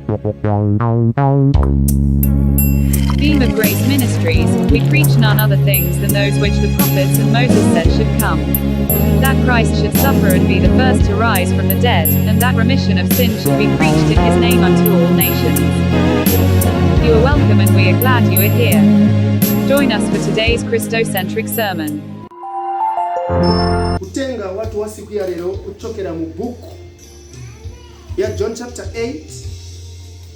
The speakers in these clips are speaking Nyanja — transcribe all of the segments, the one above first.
Beam of Grace Ministries, we preach none other things than those which the prophets and Moses said should come. That Christ should suffer and be the first to rise from the dead, and that remission of sin should be preached in his name unto all nations. You are welcome and we are glad you are here. Join us for today's Christocentric sermon. Utenga watu wa siku ya lero uchokera mu buku ya John chapter 8.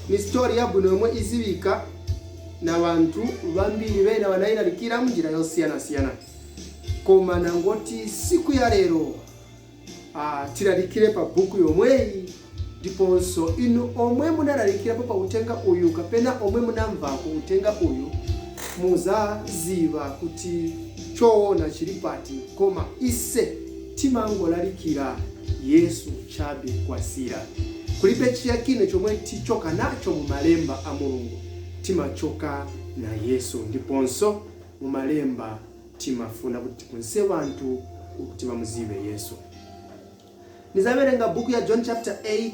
Ni story yabwino yomwe izibika na bantu bambiri bena banayilalikira munjira yosiyanasiyana, koma nangoti siku ya lero tilalikire pa buku yomweyi. Ndiponso inu omwe munalalikirapo pa utenga uyu kapena omwe munamvako utenga uyu, muzaziva kuti choona chili pati. Koma ise timangolalikira Yesu chabe kwasira, kulibe chiyakine chomwe tichoka nacho mu malemba a Mulungu. Timachoka na Yesu, ndiponso mu malemba timafuna kuti tiphunzitse banthu kuti bamuzibe Yesu. Nizawerenga buku ya John chapter 8,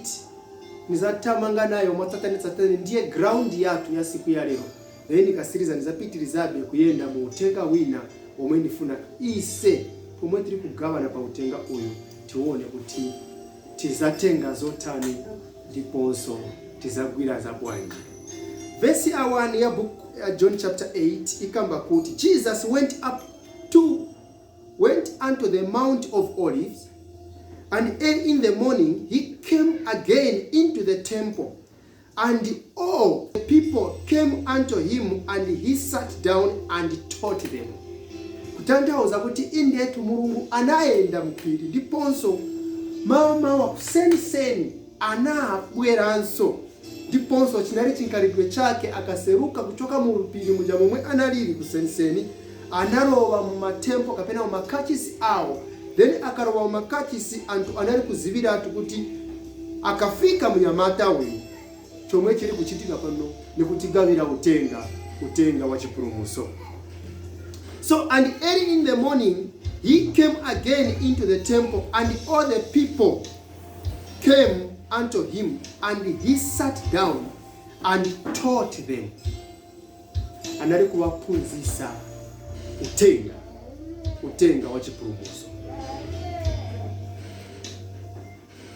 nizathamanga nayo mwatsatanetsatane, ndiye ground yathu ya siku ya lero. Then nikasiriza nizapitirizabe kuyenda mu utenga wina omwe ndifuna ise pomwe tiri kugawana pa utenga uyu tione kuti tizatenga zotani ndiponso tizagwira zabwanji. Vesi ya 1 ya book ya John chapter 8 ikamba kuti, "Jesus went unto the Mount of Olives, and early in the morning he came again into the temple, and all the people came unto him, and he sat down and taught them." Kutanthauza kuti indetu Mulungu anayenda mphiri, ndiponso mama wakuseniseni anabweranso. Ndiponso chinali chinkhalidwe chake, akaseruka kuchoka mu phiri muja momwe analili kuseniseni, analowa mu matempo kapena mu makachisi awo. Then akalowa mu makachisi, anthu anali kuziwiratu kuti akafika munyamata uyu, chomwe chili kuchitika pano ni kutigawira utenga, utenga wa chipulumutso. So, "And early in the morning he came again into the temple, and all the people came unto him, and he sat down and taught them." Anali kuwaphunzitsa utenga, utenga wa chipulumutso.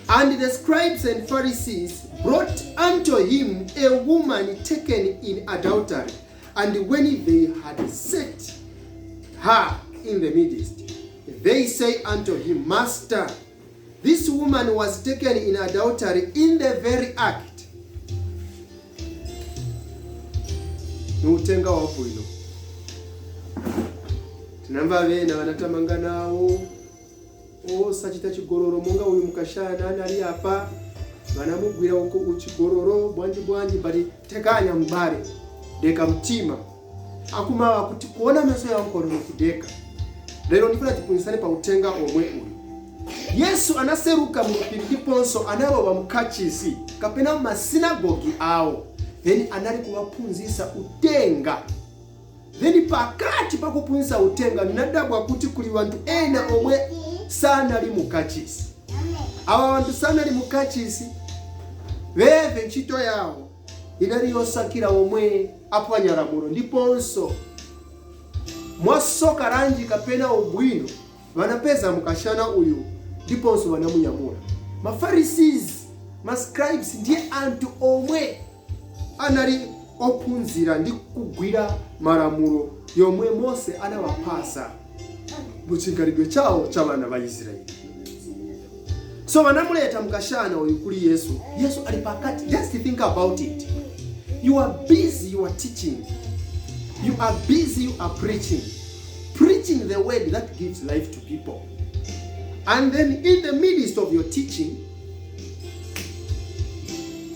"And the scribes and Pharisees brought unto him a woman taken in adultery, and when they had set her in the midst, they say unto him, 'Master, this woman was taken in adultery in the very act.'" Ni utenga wabwino. Tinamva bena vanatamanga nawo osachita chigololo, monga uyu mukashana anali apa, vanamugwira uko uchigololo bwanji bwanji. But tekanya mbale, deka mtima, akumawa kuti kuona meso ya mkono kudeka. Lero ndifuna tiphunzitsane pa utenga omwe uyu. Yesu anaseruka mu phiri, ndiponso analowa mkachisi kapena masinagogi awo, then anali kuwaphunzitsa utenga. Then pakati pakuphunzitsa utenga, ndinadabwa kuti kuli wanthu ena omwe sanali mukachisi. Awa wanthu sanali mukachisi, veve ntchito yawo inali yosakira omwe aphwanya lamulo. Ndiponso mwasoka lanji kapena ubwino, vanapeza mukashana uyu, ndiponso vanamunyamula. Ma Pharisees, ma scribes ndiye anthu omwe anali ophunzira ndi kugwira malamulo yomwe Mose anawapasa mu chinkhalidwe chawo cha vana va Israeli. So vanamuleta mukashana uyu kuli Yesu. Yesu ali pakati. Just think about it: you are busy, you are teaching, you are busy, you are preaching, preaching the word that gives life to people, and then in the midst of your teaching,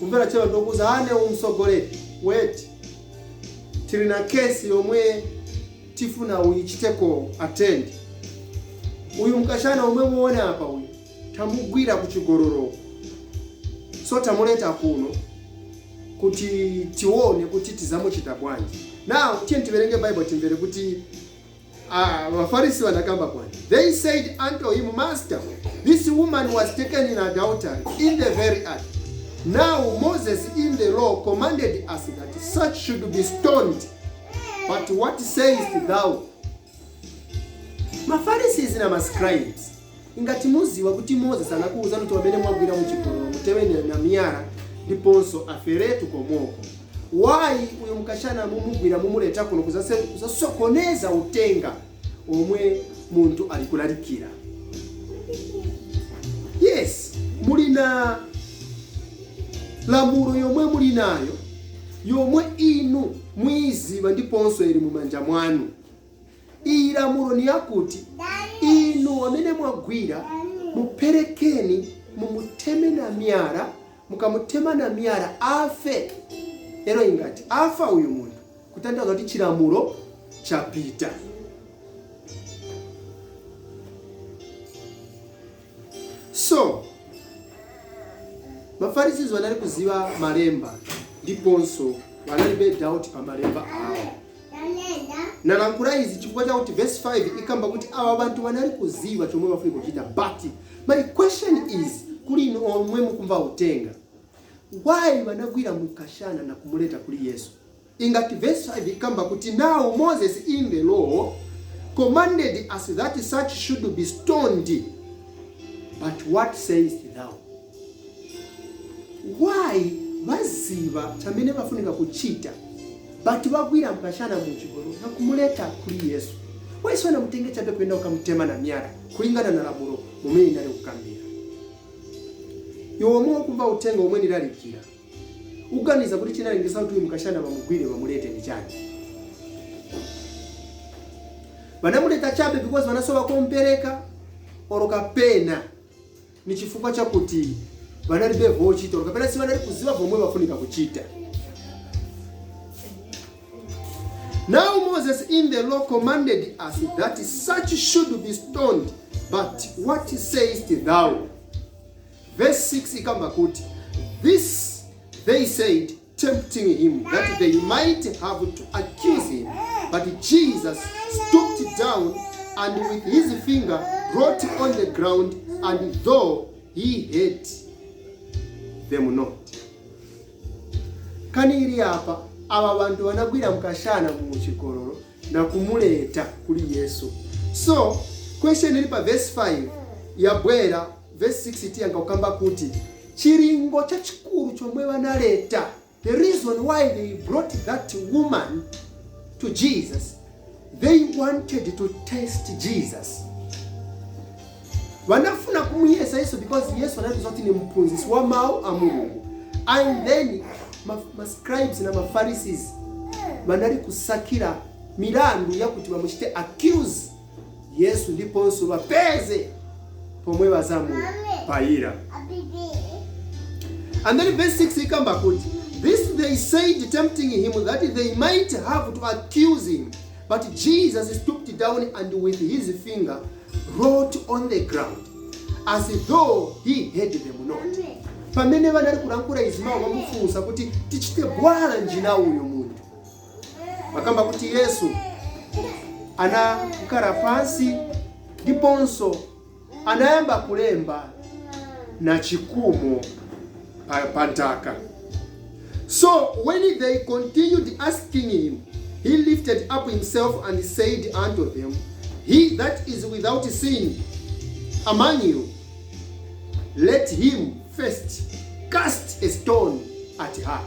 kumvera chero ndokuza ane umsogoleri, "Wait, tili na kesi yomwe tifuna uyichiteko attend. Uyu mkashana omwe muone apa uyu, tamugwira kuchigololo, so tamuleta kuno kuti tione kuti tizamuchita bwanji." Now tiye tiverenge Bible, timvere kuti Vafarisi vanakamba bwanji. "They said unto him, 'Master, this woman was taken in adultery in the very act. Now Moses in the law commanded us law commanded us that such should be stoned, but what sayest thou?" Mapharisees na mascribes, ingati muziwa kuti Moses anakuwuzani kuti wamene mwagwira muchigololo mutemene na miyala ndiponso aferetu komoko, why uyu mkashana mumugwira, mumuleta kuno kuzasokoneza utenga omwe munthu ali kulalikira? Yes, muli na lamulo yomwe muli nayo, yomwe inu muyiziva ndiponso ili mumanja mwanu. Iyi lamulo ni yakuti inu amene mwagwira muperekeni, mumuteme na miyala. Mukamutema na miyala afe. Ero ingati afa uyu munthu, kutanthauza kuti chilamulo chapita. So Mafarisizi vanali kuziva malemba ndiponso vanalibe doubt pa malemba awo. Nalankhula izi chifukwa chakuti verse 5 ikamba kuti awa bantu vanali kuziva chomwe bafuna kuchita. But my question is, kuli inu omwe mukumva utenga, why vanagwira mukashana na kumuleta kuli Yesu, ingati verse 5 ikamba kuti, "Now Moses in the law commanded us that such should be stoned, but what sayest thou?" Why vaziva chamene vafunika kuchita, but vagwira mkashana muchigololo na kumuleta kuli Yesu? Waiso anamutenge chabe kuenda ukamutema na miyala kulingana na lamulo mumene inali kukambira. Iwe omwe ukumva utenga omwe ndilalikira, uganiza kuti chinalengesa kuti uyu mkashana vamugwire, vamulete ndi chani? Vanamuleta chabe because vanasowa kompereka, olo kapena ni chifukwa chakuti vanalibe vochita, olo kapena sivanali kuziva vomwe vafunika kuchita? "Now Moses in the law commanded us that such should be stoned, but what sayest thou?" Verse 6 ikamba kuti, "This they said, tempting him, that they might have to accuse him. But Jesus stooped down and with his finger wrote on the ground, and though he heard them not." Kani ili apa, aba bantu banagwira mukashana mu chigololo na kumuleta kuli Yesu. So question ili pa verse 5 yabwera. Verse 6 tiyankha kukamba kuti chilingo chachikulu chomwe banaleta, the reason why they brought that woman to Jesus, they wanted to test Jesus. Vanafuna kumuyesa Yesu because Yesu anatiza kuti ni mphunzitsi wa mawu a Mulungu, and then ma scribes na ma Pharisees vanali kusakira milandu yakuti vamuchite accuse Yesu ndiponso vapeze pomwe vazamupayira. And then verse 6 ikamba kuti, "This they said, tempting him, that they might have to accuse him. But Jesus stooped down and with his finger wrote on the ground, as though he heard them not." Pamene vanali kulankhula izi mawu, vamufunsa kuti tichite bwanji na uyu munthu, vakamba kuti Yesu anakhala pansi ndiponso anayamba kulemba na chikumo pa nthaka. "So when they continued asking him, he lifted up himself and said unto them, 'He that is without sin among you, let him first cast a stone at her.'"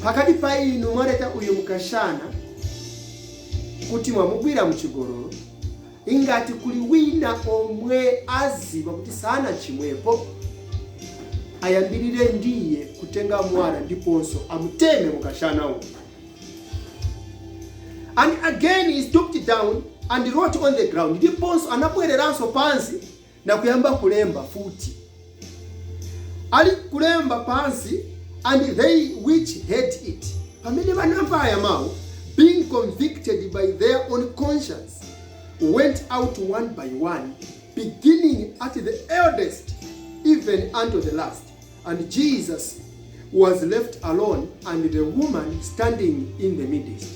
Pakati pa inu mwaleta uyu mukashana kuti mwamugwira mchigololo, ingati kuli wina omwe aziva kuti sana chimwepo, ayambirire ndiye kutenga mwala ndiponso amuteme mukashana uyu. "And again he stooped down and wrote on the ground." Ndiponso anabwereranso pansi na kuyamba kulemba futi. Ali kulemba pansi, "And they which heard it," pamene vanamva aya mawu, "being convicted by their own conscience, went out one by one, beginning at the eldest, even unto the last. And Jesus was left alone, and the woman standing in the midst."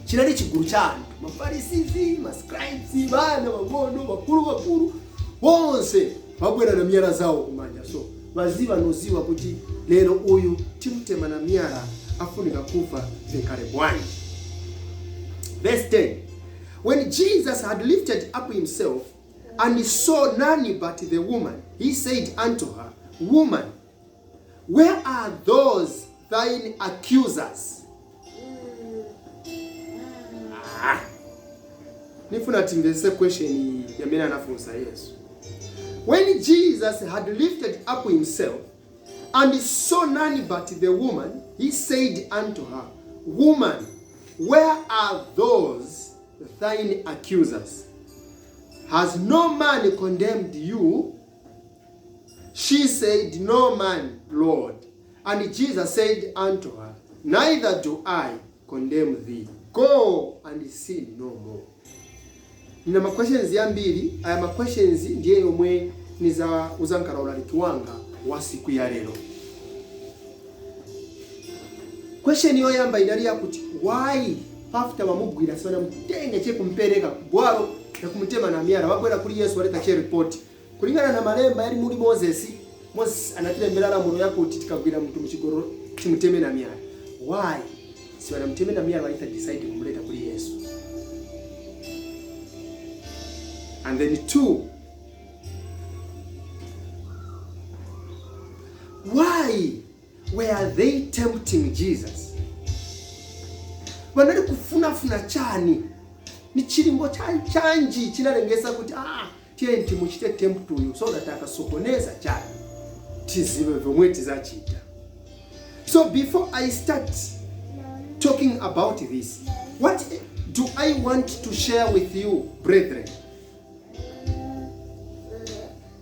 Chinali chigulu cha anthu, Mafarisizi, mascribes, vana vang'ono, vakulu vakulu, bonse vabwera na miyala zawo kumanja. So Vaziva noziwa kuti lero uyu timutema na miyala, afunika kufa vinkale bwanji. Verse 10. When Jesus had lifted up himself and saw none but the woman, he said unto her, "Woman, where are those thine accusers?" Ah. Nifuna timvese question yamene anafunsa Yesu. When Jesus had lifted up himself and saw none but the woman, he said unto her, "Woman, where are those thine accusers? Has no man condemned you?" She said, "No man, Lord." And Jesus said unto her, "Neither do I condemn thee. Go and sin no more." Nina ma questions yambiri. Aya ma questions ndiye yomwe niza uzankala ulaliki wanga wa siku ya lero. Question yoyamba inali yakuti, why after wamugwira sana mutenge che kumpereka kubwalo na kumutema na miyala, wabwera kuli Yesu, waleta che report kulingana na malemba yali muli Moses? Moses anatilembera lamulo yakuti tikagwira mtu muchigololo timuteme na miyala. Why si wanamuteme na miyala, walita decide kumuleta kuli Yesu? And then two, why were they tempting Jesus? Vanali kufunafuna chani? Ni chilingo chanji chinalengesa kuti, ah, tiye timuchite tempt uyu so that akasokoneza chani, tizive vomwe tizacita? So before I start talking about this, what do I want to share with you, brethren?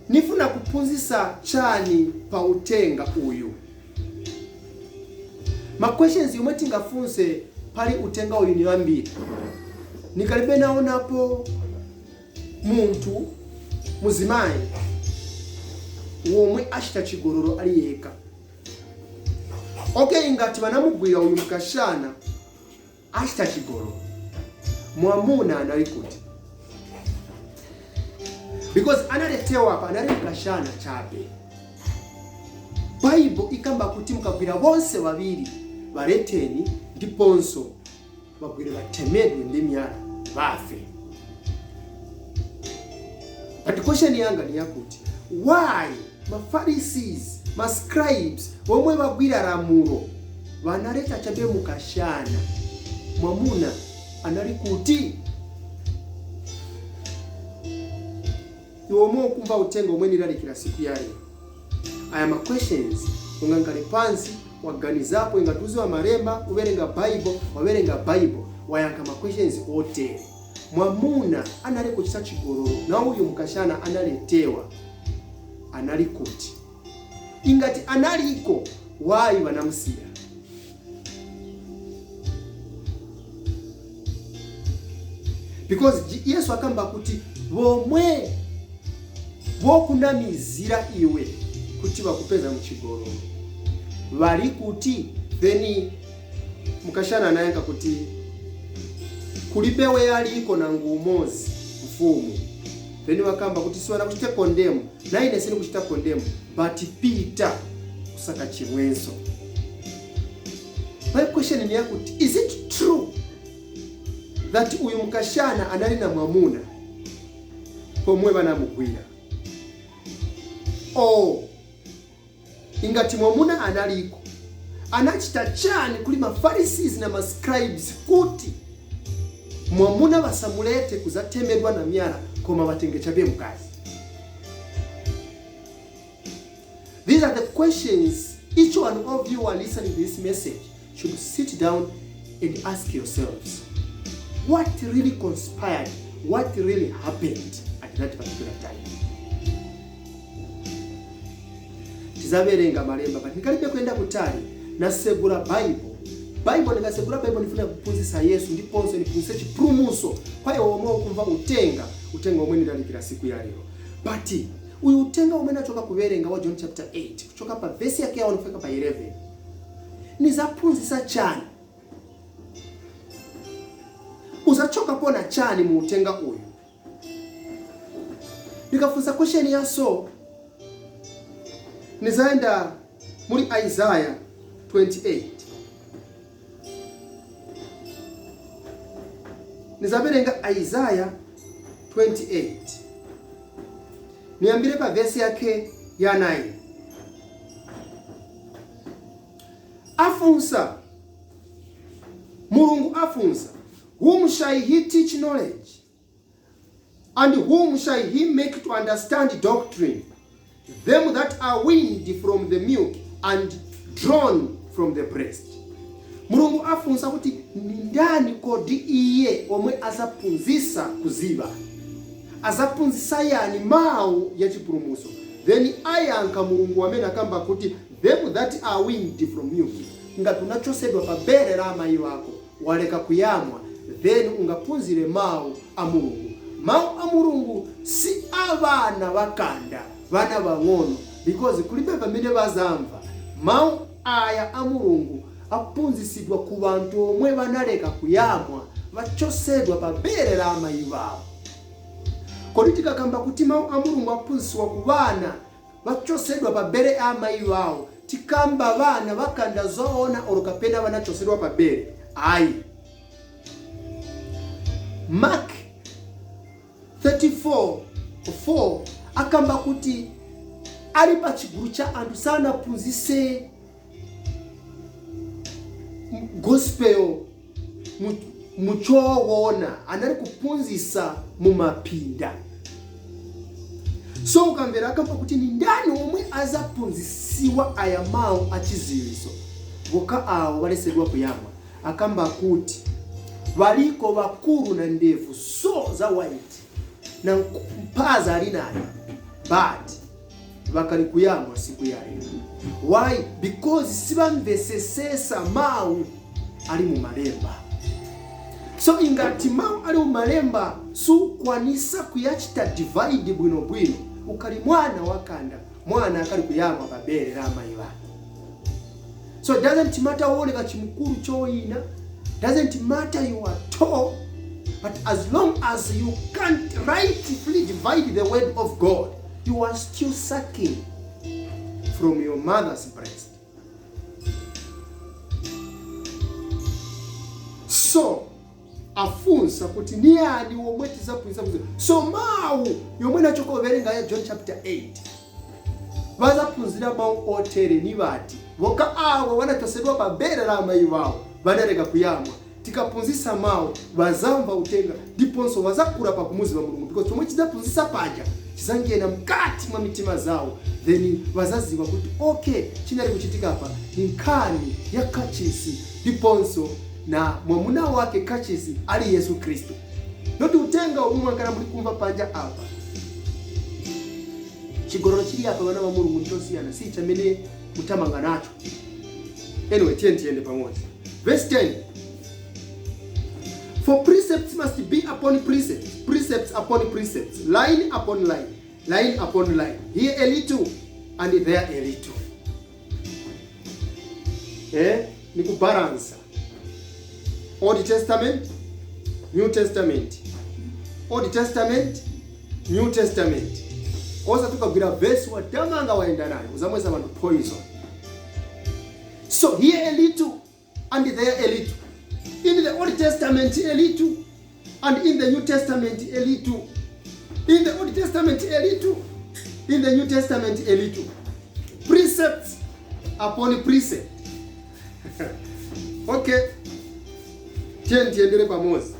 Nifuna kuphunzisa chani pa utenga uyu? Ma questions yomwe tingafunse pali utenga uyu ni ambiri. Nikalibe naonapo munthu muzimayi womwe achita chigololo ali yekha. Okay, ngati vanamugwira uyu mkashana achita chigololo, mwamuna anali kuti? Because analetewa apa anali mkashana chabe. Baibo ikamba kuti mukagwira bonse babiri, baleteni, ndiponso bagwire batemedwe ndi miyala bafe. But question yanga ni yakuti, why ma Pharisees, ma scribes omwe bagwira lamulo vanaleta chabe mukashana? Mwamuna anali kuti? Iwe omwe ukumva utenga omwe nilalikira siku ya lero, aya ma questions ungangale pansi waganizapo. Ingatuziwa malemba, uwerenga Bible, wawerenga Bible, wayankha ma questions otere: mwamuna anali kuchita chigololo na uyu mkashana analetewa anali kuti? Ingati analiko, why wanamusiya? Because Yesu akamba kuti bomwe bokunamizira iwe kuti bakupeza muchigololo bali kuti? Then mukashana anayankha kuti, "Kulibe we aliko nangu umozi, mfumu." Then wakamba kuti, "Siwana kuchita condemn, na ine sini kuchita condemn, but pita kusaka chimwenso." My question ni yakuti, is it true that uyu mkashana anali na mwamuna pomwe banamugwira? O ingati mwamuna analiko, anachita chani kuli ma Pharisees na ma scribes kuti mwamuna basamulete kuzatemedwa na myala, koma batenge chabe mkazi? These are the questions each one of you who are listening to this message should sit down and ask yourselves. What really conspired? What really happened at that particular time? Tizaverenga malemba, but nikalibe kwenda kutali, nasegula Bible. Bible, nikasegula Bible, ndifuna kuphunzitsa Yesu ndiponso ndiphunzitse chipulumutso kwa iwe omwe ukumva utenga omwe ndilalikira siku ya lero. But uyu utenga umene achoka kuwerenga wa John chapter 8, kuchoka pa vesi yake ya 1 kufika pa 11, nizaphunzitsa chani? Uzachoka pona chani mu utenga uyu? Nikafunsa question ya so Nizaenda muli Isaiah 28. Nizaverenga Isaiah 28, niyambire pa vesi yake ya 9. Afunsa Mulungu, afunsa, "Whom shall he teach knowledge, and whom shall he make to understand doctrine? Them that are weaned from the milk and drawn from the breast." Mulungu afunsa kuti ni ndani kodi iye omwe azaphunzisa kuziva, azaphunzisa yani mawu ya chipulumutso? Then ayankha Mulungu amene akamba kuti, "Them that are weaned from milk." Ngati unachosedwa pa bere la amayi wako, waleka kuyamwa, then ungaphunzire mawu a Mulungu. Mawu a Mulungu si avana vakanda, vana vang'ono, because kulibe pamene vazamva. Mawu aya a Mulungu aphunzisidwa ku bantu omwe vanaleka kuyamwa, vachosedwa pa bere la amayi vawo. Kodi tikakamba kuti mawu a Mulungu aphunzisiwa ku vana vachosedwa pa bere a amayi vawo, tikamba vana vakanda zoona olo kapena vanachosedwa pa bere? Ayi. Mark 34 4 akamba kuti ali pa chigulu cha anthu sanaphunzise gospel muchoona, anali kuphunzisa mumapinda. So ukamvera akamba kuti ni ndani omwe azaphunzisiwa aya mawu achiziwiso? Voka awo valesedwa kuyamwa. Akamba kuti valiko vakulu na ndevu so za white na mpaza ali nayo, but vakali kuyamwa siku ya lero. Why? Because sivamvesesesa mawu ali mumalemba. So ingati mawu ali mumalemba sukwanisa kuyachita divide bwinobwino, ukali mwana wakanda, mwana akali kuyamwa pa bere la amayi vake. So it doesn't matter uoneka chimukulu choyina, doesn't matter you are tall, but as long as you can't rightfully divide the word of God, you are still sucking from your mother's breast. So afunsa kuti ni yani womwe tizaphunzitsa kuzi? So mawu yomwe nachokoverenga ya John chapter 8, vazaphunzira mawu otere ni vati? Voka awo vanatosedwa pa bere la amayi vawo, vanaleka kuyamwa. Tikaphunzitsa mawu, vazamva utenga ndiponso vazakula pakumuziva Mulungu, because chomwe chizaphunzitsa paja chizangena mkati mwa mitima zawo. Then vazaziva kuti okay, chinali kuchitika apa ni nkhani ya kachisi ndiponso na mwamuna wake kachisi ali Yesu Khristu, not utenga omwe mwankala muli kumva panja apa. Chigololo chili apa, vana va Mulungu, nchosiyana, si chamene mutamanga nacho. Anyway, tiye tiyende pamodzi. Verse 10: "For precepts must be upon precepts, precepts upon precepts, line upon line, line upon line, here a little and there a little." Ni kubalansa Old Testament, New Testament, Old Testament, New Testament. Osati ukagwira vesi watamanga waenda nayo, uzamwesa vantu poison. So here a little and there a little, in the Old Testament a little and in the New Testament a little, in the Old Testament a little, in the New Testament a little, precepts upon precept. Okay, tiye tiyendere pamodzi.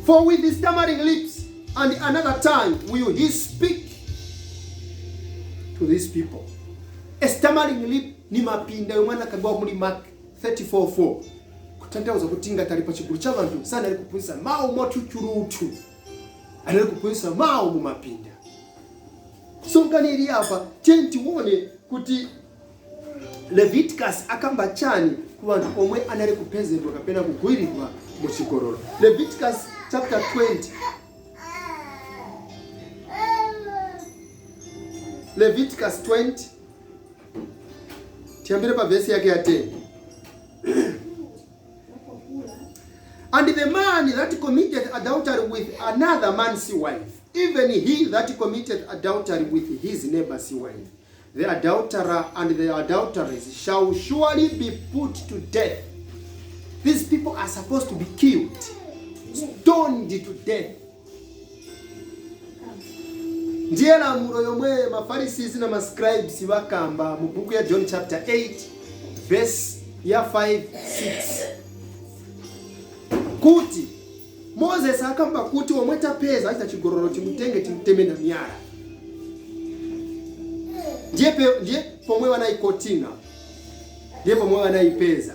"For with his stammering lips and another tongue will he speak to these people." A stammering lip ni mapinda yomwe anakambiwa muli Mark 34:4, kutanthauza kuti ngati ali pa chigulu cha vanthu sanali kuphunzitsa mawu mwatchutchulutchu, anali kuphunzitsa mawu mumapinda. So nkhani ili apa, tiye tione kuti Leviticus akamba chani ku anthu omwe anali kupezedwa kapena kugwiridwa mu chigololo. Leviticus chapter 20, Leviticus 20, tiyambire pa vesi yake ya 10. "And the man that committed adultery with another man's wife Even he that committed adultery with his neighbor's wife, the adulterer and the adulteress shall surely be put to death. These people are supposed to be killed, stoned to death. Ndiye lamulo yomwe Mafarisi na Mascribes bakamba mu buku ya John chapter 8 verse ya 5 6, kuti Moses akamba kuti omwe tapeza achita chigololo timutenge, timuteme na miyala. Ndiye pomwe wanaikotinga, ndiye pomwe wanaipeza.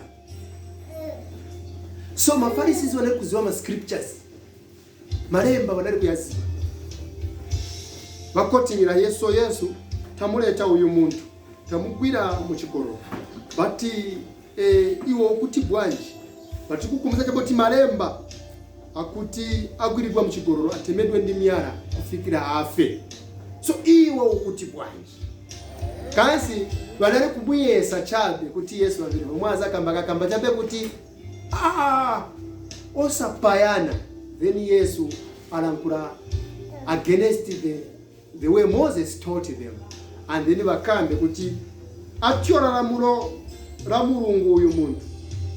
So Mafarisi wanali kuziwa ma scriptures, malemba wanali kuyaziwa. Bakotinira Yesu. Yesu tamuleta uyu muntu, tamugwira mu chigololo, but iwo ukuti bwanji? Batikukumbuza chaboti malemba akuti agwiridwa mu chigololo atemedwe ndi miyala kufikira afe. So iwe ukuti bwanji? Kansi vanali kumuyesa chabe kuti Yesu avire pomwe azakamba kakamba chabe kuti, "Ah, osapayana." Then Yesu alankhula against the way Moses taught them, and then bakambe kuti athyola lamulo la Mulungu, uyu munthu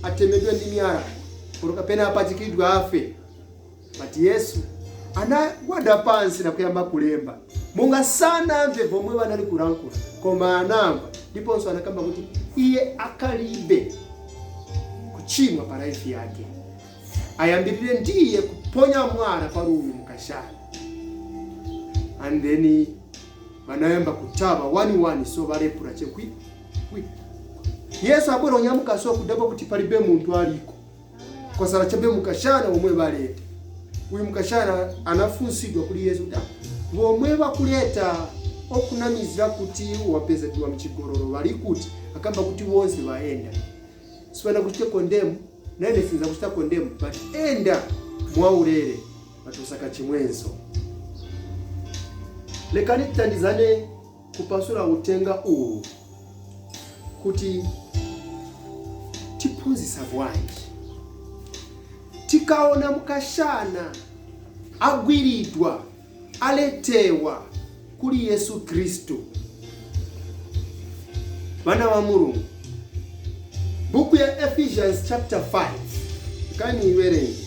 atemedwe ndi miyala kuti kapena apachikidwe afe. But Yesu anagwada pansi nakuyamba kulemba, monga sanamve pomwe vanali kulankhula, koma anamva. Ndiponso anakamba kuti iye akalibe kuchimwa pa life yake, ayambirire ndiye kuponya mwala pali uyu mukashana. And then vanayamba kutava one one, so valepula chekwi kwi. Yesu abwera onyamuka, so kudabwa kuti palibe munthu aliko, kwasala chabe mukashana omwe baleta. Uyu mukashana anafunsidwa kuli Yesu kuti, "Ah, bomwe bakuleta okunamizira kuti wapezedwa mchigololo bali kuti?" Akamba kuti bonse baenda. Sipana kuchita condemn, naine sinza kuchita condemn, but enda mwaulere batusaka chimwenso. Lekani titandizane kupasula utenga uwu kuti tiphunzisa bwanji. Tikaona mukashana agwiridwa, aletewa kuli Yesu Kristu, vana va Mulungu, buku ya Ephesians chapter 5, kani iwerenge.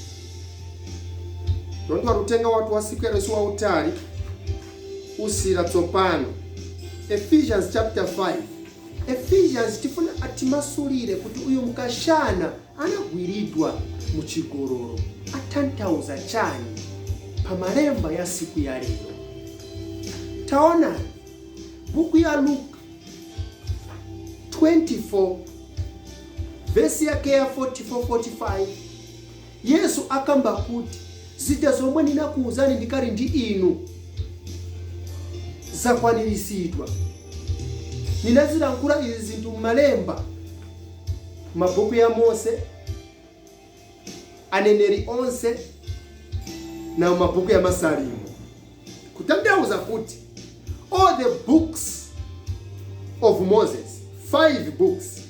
Tontwa lutenga watu wa siku ya wautali usira tsopano. Ephesians chapter 5, Ephesians tifuna atimasulire kuti uyu mukashana anagwiridwa muchigololo atanthauza chani pamalemba ya siku ya lero. Taona buku ya Luke 24 vesi yake ya 44 45. Yesu akamba kuti, "Zija zomwe ndinakuwuzani ndikali ndi inu zakwaniritsidwa. Ndinazilankhula izi zinthu m'malemba, mabuku ya Mose, aneneri onse na mabuku ya Masalimo." Kutanthauza kuti all the books of Moses, five books,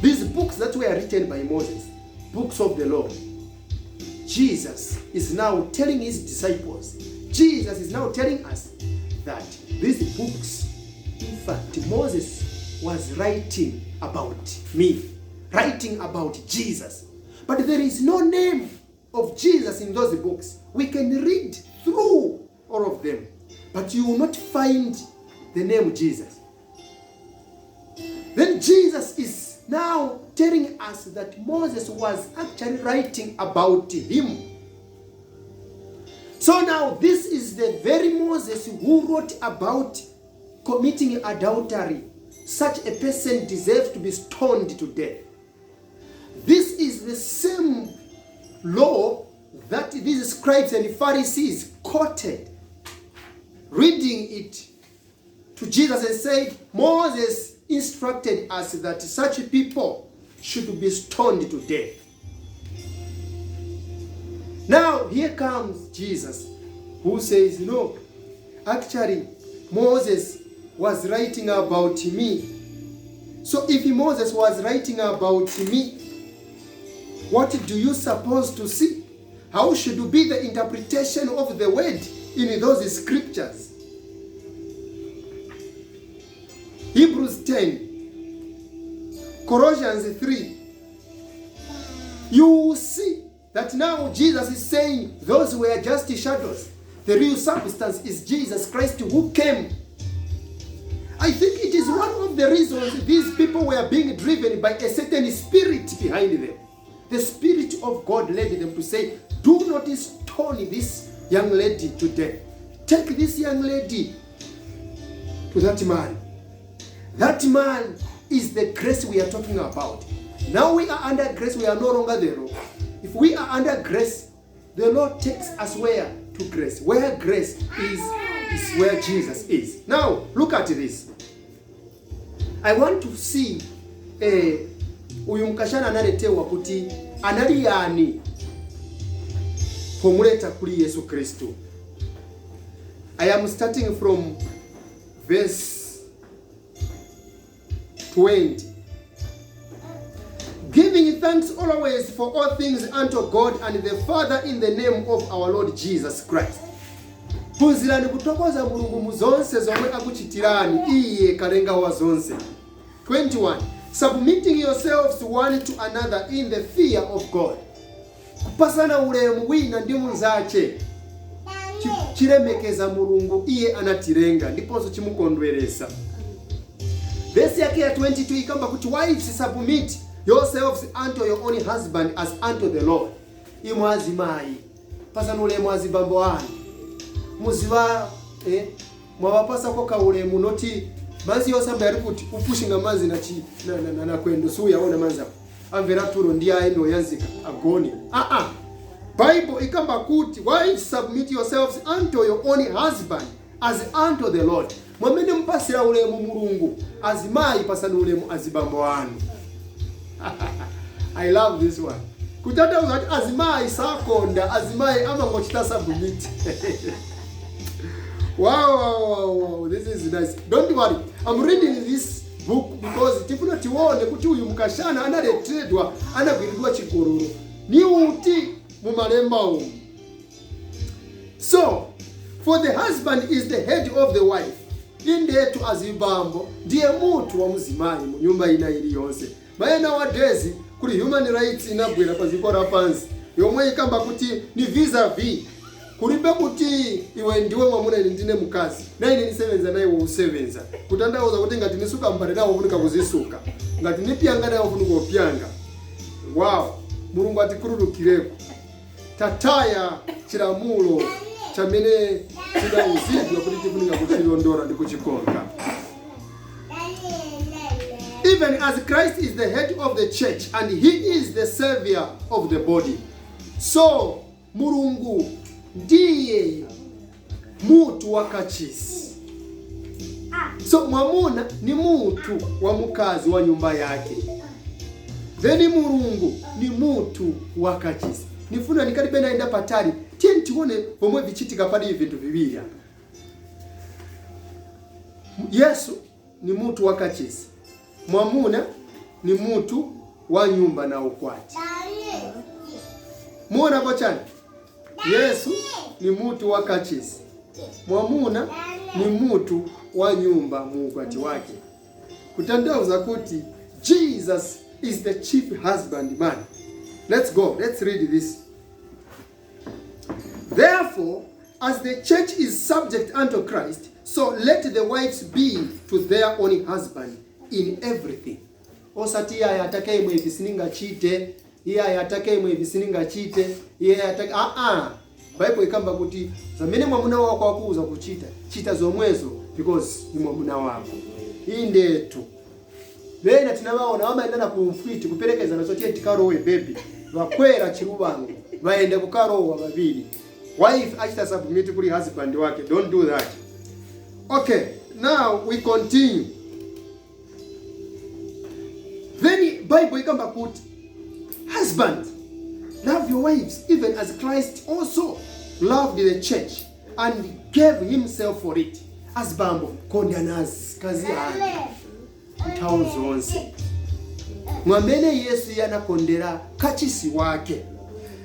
these books that were written by Moses, books of the law, Jesus is now telling his disciples, Jesus is now telling us that these books, in fact, Moses was writing about me, writing about Jesus. But there is no name of Jesus in those books. We can read through all of them, but you will not find the name Jesus. Then Jesus is now telling us that Moses was actually writing about him. So now this is the very Moses who wrote about committing adultery. Such a person deserves to be stoned to death. This is the same law that these scribes and Pharisees quoted, reading it to Jesus and said, "Moses instructed us that such people should be stoned to death." Now, here comes Jesus, who says, "No, actually, Moses was writing about me. So if Moses was writing about me, what do you suppose to see?" How should be the interpretation of the word in those scriptures? Hebrews 10, Colossians 3. You will see that now Jesus is saying those were just shadows. The real substance is Jesus Christ who came. I think it is one of the reasons these people were being driven by a certain spirit behind them. The Spirit of God led them to say, "Do not stone this young lady to death. Take this young lady to that man." That man is the grace we are talking about. Now we are under grace, we are no longer the law. If we are under grace, the law takes us where? To grace. Where grace is where Jesus is. Now, look at this. I want to see uyu mkashana analetewa kuti anali yani pomuleta kuli Yesu Kristu. I am starting from verse 20. Giving thanks always for all things unto God and the Father in the name of our Lord Jesus Christ. Phunzirani kutokoza Mulungu mu zonse zomwe akuchitirani iye kalenga wa zonse. 21. Submitting yourselves one to another in the fear of God. Kupasana ulemu wina ndi munzache chilemekeza Mulungu, iye anatilenga ndiponso chimukondweresa. Vesi yake ya 22 ikamba kuti, "Wives, submit yourselves unto your own husband as unto the Lord." Imwe azimayi, pasani ulemu azibambo anu. Muziva mwawapasako kaulemu, noti manzi yosamba yari kuti upushinga manzi na, chi, na, na, na, na kwendo suyaona manzi apo amvera turo ndiye aende oyanzika agone. Ah, Bible ikamba kuti, "Wives, submit yourselves unto your own husband as unto the Lord." Mwamene mpasira ulemu Mulungu, azimayi pasani ulemu azibambo anu. I love this one. Kutanthauza kuti azimayi sakonda, azimayi amangochita submit. Wow. This is nice. Don't worry. I'm reading this book because tifuna tione kuti uyu mukashana analetedwa, anagwiridwa chigololo ni uti mumalemba umu. So, for the husband is the head of the wife. Indetu azibambo ndiye mutu wa muzimayi mu nyumba ina iliyonse. Maye nowadays kuli human rights inabwera pa dziko lapansi yomwe ikamba kuti ni vis-a-vis, kulibe kuti iwe ndiwe mwamuna, ine ndine mukazi, na ine nisevenza na iwe usevenza. Kutanthauza kuti ngati nisuka mbale nawo ufunika kuzisuka, ngati nipyanga nawo ufunika kupyanga. Wow, Mulungu atikhululukireko. Tataya chilamulo chamene chinauzidwa kuti tifunika kuchilondola ndi kuchikonda. Even as Christ is the head of the church and he is the savior of the body. So Mulungu ndiye mutu wa kachisi. So mwamuna ni mutu wa mukazi wa nyumba yake, then Mulungu ni mutu wa kachisi. Nifuna nikalibe naenda patali, tiye tione pomwe vichitika pali vintu viwiri apa. Yesu ni mutu wa kachisi, mwamuna ni mutu wa nyumba na ukwati. Muonapo chani? Yesu ni mutu wa kachisi, mwamuna ni mutu wa nyumba mu ukwati wake. Kutanthauza kuti Jesus is the chief husband man. Let's go, let's read this. Therefore, as the church is subject unto Christ, so let the wives be to their own husband in everything. Osati iye atake imwe ivi siningachite, iye atake imwe ivi siningachite, iye atake. Ah ah. Bible ikamba kuti zamene mwamuna wako akuuza kuchita, chita zomwezo because ni mwamuna wako. Indetu. Bena tinawaona wamaendana ku mfiti kuperekezana zotiye tikarowe baby. Vakwera chirubango vaenda kukarowa vaviri. Wife achita submit kuli husband wake. Don't do that. Okay, now we continue. Then Bible ikamba kuti, "Husband, love your wives even as Christ also loved the church and gave himself for it." Azibambo, kondana azikazi anu nthawi zonse mwamene Yesu yanakondera kachisi wake.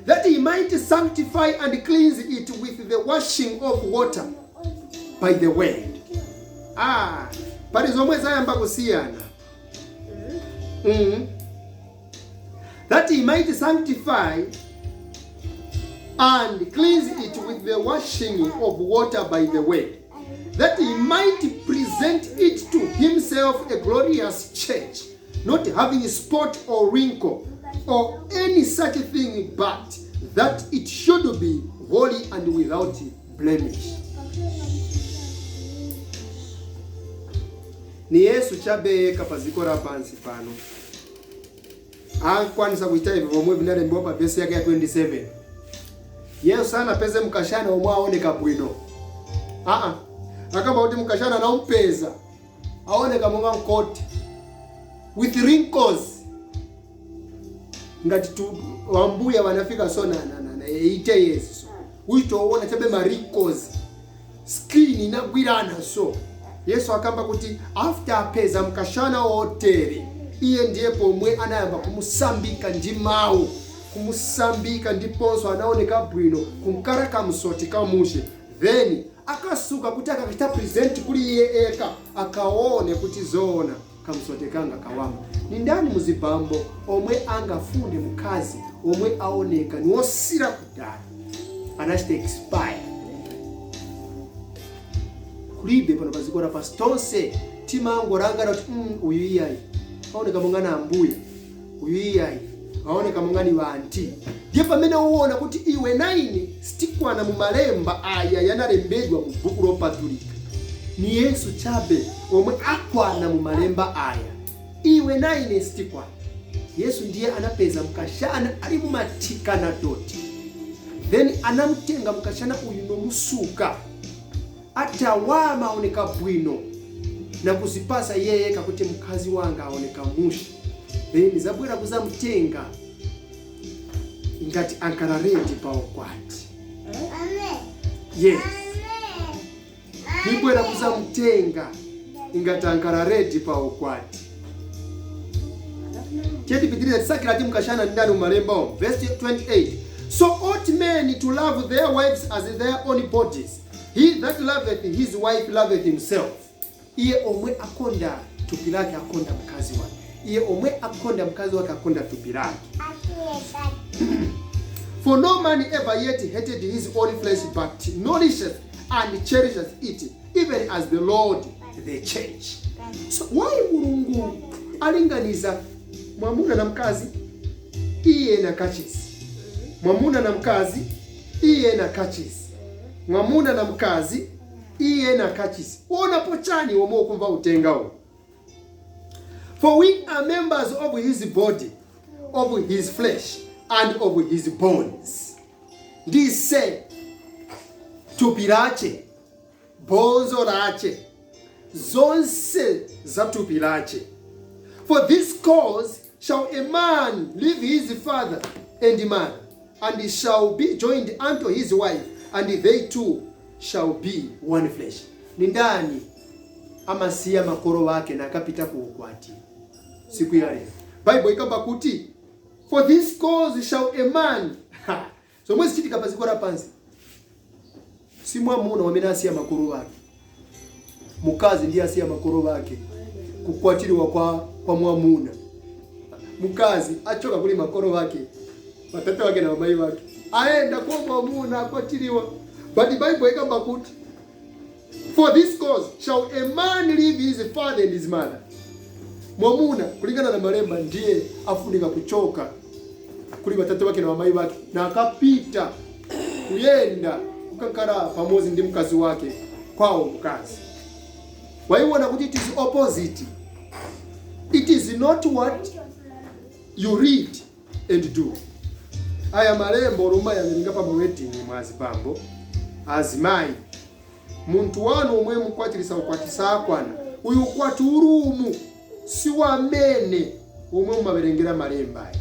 That he might sanctify and cleanse it with the washing of water by the word. Ah, pali zomwe zayamba kusiyana. That he might sanctify and cleanse it with the washing of water by the word, that he might present it to himself a glorious church, not having spot or wrinkle or any such thing, but that it should be holy and without blemish. Ni Yesu chabe pa ziko la pansi pano akwanisa kuita ivi vomwe vinalembewa pa vesi yake ya 27. Yesu anapeze mkashana omwe aoneka bwino. Aa, akamba kuti mkashana anampeza aoneka monga mkoti with wrinkles, ngati tu wambuya wanafika so na 80 years, so uchitoona chabe ma wrinkles, skin inagwirana. So Yesu akamba kuti after apeza mkashana wotere, iye ndiye pomwe anayamba kumusambika ndi mawu, kumusambika ndiponso anaoneka bwino kunkara kamsoti kamushe. Then akasuka kuti akachita present kuli iye eka, akaone kuti zoona kamsote kanga kawama. Ni ndani muzibambo omwe angafune mkazi omwe aoneka ni wosira kudala, anachita expire? Kulibe pano pazikora pasi. Tonse timangorangana kuti uyu iyayi aoneka monga na ambuya, uyu iyayi aoneka monga ni vanti. Ndiye pamene uwona kuti iwe naine sitikwana mu malemba aya yanalembedwa mu buku lopatulika. Ni Yesu chabe omwe akwana mu malemba aya. Iwe naine sitikwana. Yesu ndiye anapeza mkashana ali mumathikana doti, then anamutenga mkashana uyu nomusuka, atawama, aoneka bwino, na kuzipasa yeye kakuti mkazi wanga aoneka mushi, then nizabwera kuzamutenga ngati ankala ready pa ukwati. Yes, nibwera kuzamutenga ingati ankala ready pa ukwati. Chetipitiriza, tisakira ti mkashana ndani mumalemba omo. Verse 28: So ought men to love their wives as their own bodies. He that loveth his wife loveth himself. Iye omwe akonda thupi lake akonda mkazi wake, iye omwe akonda mkazi wake akonda thupi lake. For no man ever yet hated his own flesh, but nourisheth and cherishes it, even as the Lord the church. So why Mulungu alinganiza mwamuna na mkazi, iye na kachisi, mwamuna na mkazi, iye na kachisi, mwamuna na mkazi, iye na kachisi? Uonapo chani womwe ukumva utengawo? For we are members of his body, of his flesh and of his bones. Ndise thupi lache, bonzo lache, zonse za thupi lache. For this cause shall a man leave his father and mother, and he shall be joined unto his wife, and they two shall be one flesh. Ni ndani amasiya makolo wake na akapita ku ukwati siku ya lero? Bible ikamba kuti for this cause shall a man. Zomwe zichitika paziko lapansi, si mwamuna wamene asiya makolo wake, mukazi ndiye asiya makolo wake kukwatiriwa kwa mwamuna. Mukazi achoka kuli makolo wake, watate wake na mamayi wake, aenda kwa mwamuna akwatiriwa. But the Bible ikamba kuti for this cause shall a man leave his father and his mother. Mwamuna kulingana na malemba ndiye afunika kuchoka kuli watate wake na mamayi wake na akapita kuyenda kukakhala pamodzi ndi mkazi wake kwawo mkazi. Waiona kuti it is opposite. It is not what you read and do. Aya malembo oluma yaverenga pa wedding mwazibambo, azimayi, munthu wanu omwe mukwatirisa ukwati sakwana. Uyu ukwati ulumu si wamene omwe mumawerengera malemba aya.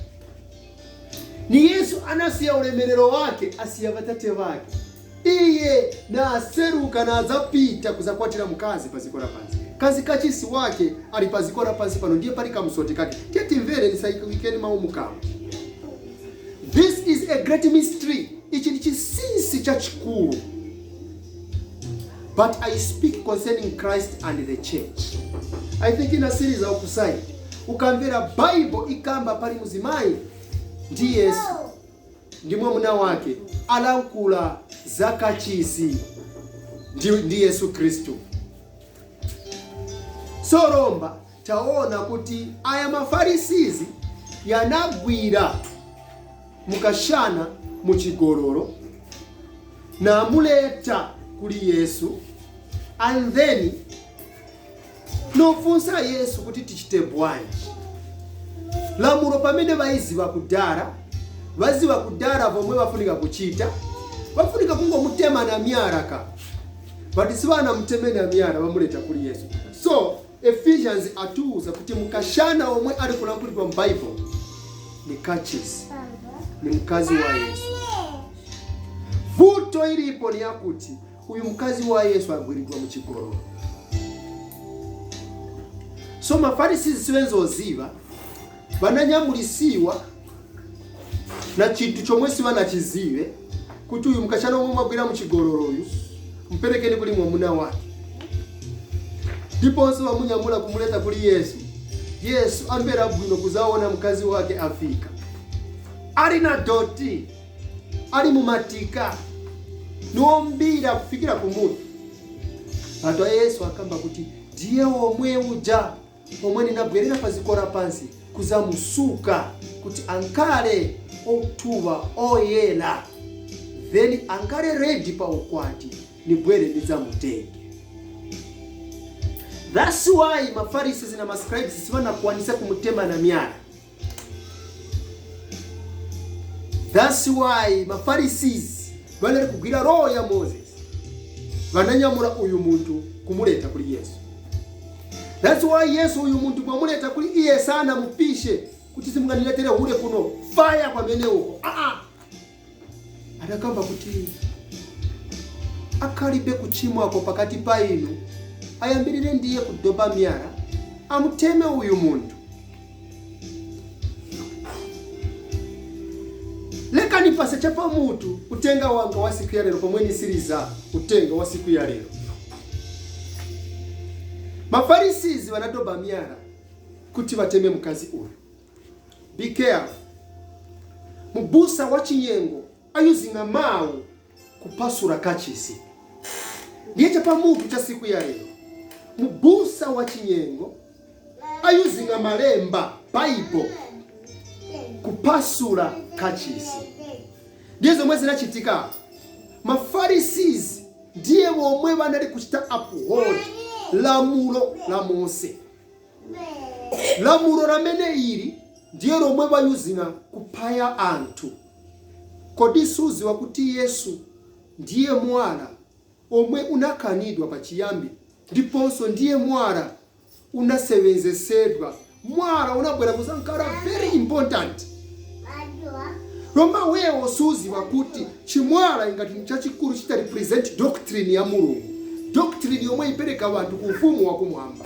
Ni Yesu anasiya ulemerero wake, asiya vatate vake, iye naseruka nadzapita kuzakwatira mkazi paziko lapansi. Kazi kachisi wake ali paziko lapansi pano, ndiye pali kamsoti kake. Tiye timvere, nisaikeni mawu mukamwa. This This is a great mystery. Ichi ndi chinsinsi chachikulu. But I speak concerning Christ and the church. I think in a series of side ukamvera Bible ikamba pali muzimayi ndi Yesu ndi mwamuna wake, alankhula za kachisi ndi Yesu Khristu. So lomba taona kuti aya mafarisizi yanagwira mukashana muchigololo namuleta kuli Yesu, and then nofunsa Yesu kuti tichite bwanji. Lamulo pamene vayiziva kudara, vaziva kudara vomwe vafunika kuchita, vafunika kungomutema na myala ka, but sivanamuteme na myala, vamuleta kuli Yesu. So Ephesians atiuza kuti mukashana omwe ali kulankhulidwa mu Bible ni kachisi, ni mkazi wa Yesu. Vuto ilipo ni yakuti uyu mkazi wa Yesu agwiridwa muchigololo. So mafarisi siwenzoziva vananyamulisiwa na chinthu chomwe sivanachizive kuti uyu mkachana omwe mwagwira muchigololo uyu muperekeni kuli mwamuna wake. Ndiponso vamunyamula kumuleta kuli Yesu. Yesu amvera bwino kuzaona mkazi wake afika ali na doti, ali mumatika, niwombira kufikira kumutu. Pato Yesu akamba kuti ndiye omwe uja omwe ninabwerera paziko lapansi kuzamusuka kuti ankale otuwa oyera, then ankale ready pa ukwati, nibwere ndidzamutenge. That's why mafarisi na mascribes sivanakwanisa kumutema na myala. That's why mapharisees vanali kugwira roho ya Moses, vananyamula uyu munthu kumuleta kuli Yesu. That's why Yesu uyu munthu mwamuleta kuli iye sana mupishe kuti simunganiletere hure kuno, fire kwamene uko. Aa, adakamba kuti akhalibe kuchimwako pakati pa inu ayambirire ndiye kudoba miyala amuteme uyu munthu. Lekani pase chapamutu utenga wanga wa siku ya lero pomwe nisiriza utenga wa siku ya lero. Mafarisizi wanadoba miyala kuti bateme mkazi uyu. Be careful. Mubusa wa chinyengo ayuzinga mawu kupasula kachisi. Ndiye chapamutu cha siku ya lero. Mubusa wa chinyengo ayuzinga malemba Bible kupasula kachisi. Ndiye zomwe zinachitika. Mapharisees ndiye omwe vanali kuchita uphold lamulo la Mose. Lamulo lamene ili ndiye lomwe vayuzina kuphaya anthu. Kodi suziwa kuti Yesu ndiye mwala omwe unakanidwa pachiyambi, ndiponso ndiye mwala unasevenzesedwa? Mwala unabwera kuzankhala very important. Roma wewo suziwa kuti chimwala ingati chachikulu chita represent doctrine ya Mulungu, doctrine yomwe ipereka wanthu ku ufumu wakumwamba?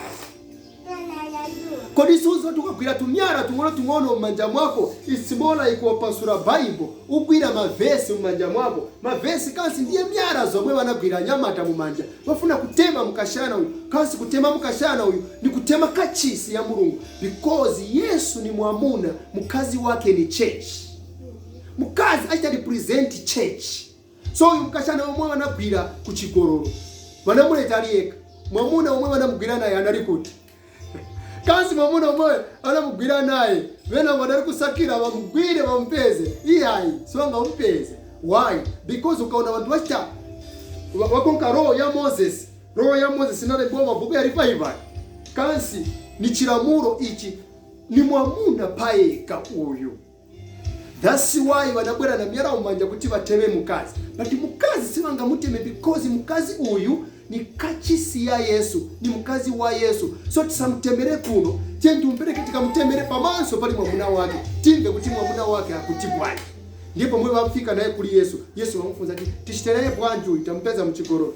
Kodi suziwa tukagwira tumyala tung'ono tung'ono m'manja mwako, it's more like wapasula Bible, ugwira mavesi m'manja mwako? Mavesi kansi ndiye myala zomwe vanagwira nyamata mumanja bafuna kutema mukashana uyu. Kansi kutema mukashana uyu ni kutema kachisi ya Mulungu, because Yesu ni mwamuna, mkazi wake ni church. Mkazi achita represent church. So uyu mkashana omwe vanagwira kuchigololo vanamuleta aliyeka, mwamuna omwe vanamugwira naye anali kuti? Kansi mwamuna omwe anamugwira naye vena vanali kusakira vamugwire vamupeze, iyayi, sivangamupeze. Why? Because ukaona vantu vachita wakonka roho ya Moses, roho ya Moses inalembewa mabhuku ya revival, kansi ni chilamulo ichi, ni mwamuna payeka uyu. That's why vanabwera na miyala umanja kuti vateme mukazi, but mukazi sivangamuteme because mukazi uyu ni kachisi ya Yesu, ni mukazi wa Yesu. So tisamutemere kuno, tiye timupereke tikamutemere pamaso pali mwamuna wake, timve kuti mwamuna wake akuti bwanji. Ndipo mwe vafika naye kuli Yesu, Yesu wamufunza kuti tichitereye bwanji uyu tampeza mchigololo?